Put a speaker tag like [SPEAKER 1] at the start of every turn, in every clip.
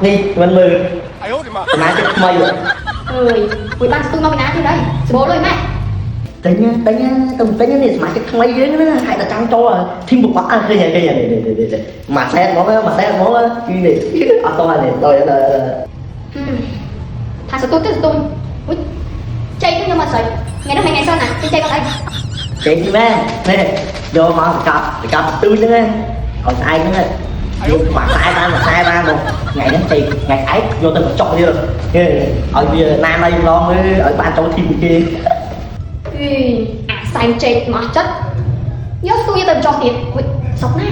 [SPEAKER 1] នេះមិនមើល
[SPEAKER 2] 哎呦我的妈！
[SPEAKER 1] សមាជិកថ្មី
[SPEAKER 3] អើយមួយបានស្ទូចមកពីណាទៀតហើយសបោលុយម៉ែ
[SPEAKER 1] ទិញទិញទៅទិញនេះសមាជិកថ្មីយើងណាហែកតែចង់ចូលធីមបបាក់ឃើញឃើញនេះនេះមួយសែតហ្មងមួយសែតហ្មងគឺនេះអត់តនេះដល់ដល់
[SPEAKER 3] ថាស្ទូចទៅស្ទូចអុយចេកខ្ញុំអត់ស្អីថ្ងៃនោះថ្ងៃសិនណាចេកចេកអត់អី
[SPEAKER 1] ចេញមែននេះយកមកកាប់កាប់ទូចហ្នឹងឲ្យស្អែកហ្នឹងយកមួយខ្សែបានមួយខ្សែបានមកថ្ងៃហ្នឹងចេញថ្ងៃស្អែកយកទៅបញ្ចុកទៀតឲ្យវាណានអីម្ដងមើលឲ្យបានចូលធីមគេ
[SPEAKER 3] អីអាសែងចេកមកចិត្តយកស្ទូចយកទៅបញ្ចុះទៀតអុយស្រុកណា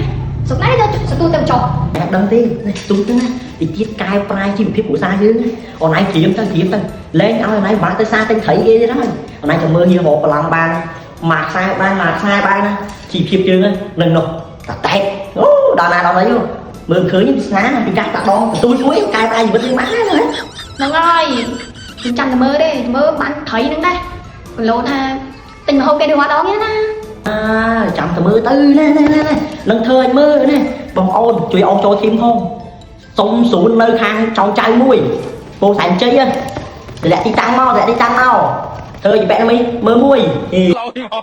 [SPEAKER 3] ស្រុកណាយកស្ទូចទៅបញ្ចុះ
[SPEAKER 1] អត់ដឹងទេនេះទូចហ្នឹងណាទីទៀតកែប្រែជីវភាពគ្រួសារយើងណាអូនឯងត្រៀមទៅត្រៀមទៅលែងឲ្យអូនឯងបាក់ទៅសារទិញត្រីគេទៀតហើយអូនឯងចាំមើលហៀរកប្រឡំបានមួយខ្សែបានមួយខ្សែបានណាជីវភាពយើងនឹងនោះតតែកអូដល់ណាដល់ណីមើលឃើញវាស្នាណាពីកាស់តាដងទូចមួយកែប្រែជីវិតយើងបានណា
[SPEAKER 3] ហ្នឹងហើយខ្ញុំចាំតែមើលទេមើលបានត្រីហ្នឹងដែរគីឡូថាទិញម្ហូបគេដូចម្ដងទៀតណា
[SPEAKER 1] អើចាំតែមើលទៅណែណែណែនឹងធ្វើឲ្យមើលណែបងអូនជួយអូនចូលធីមផងសុំស្រួលនៅខាងចောင်းចៅមួយពោសែនជ័យតម្លាក់ទីតាំងមកតម្លាក់ទីតាំងមកធ្វើឲ្យបែកនេះមើលមួយ
[SPEAKER 2] 老一毛。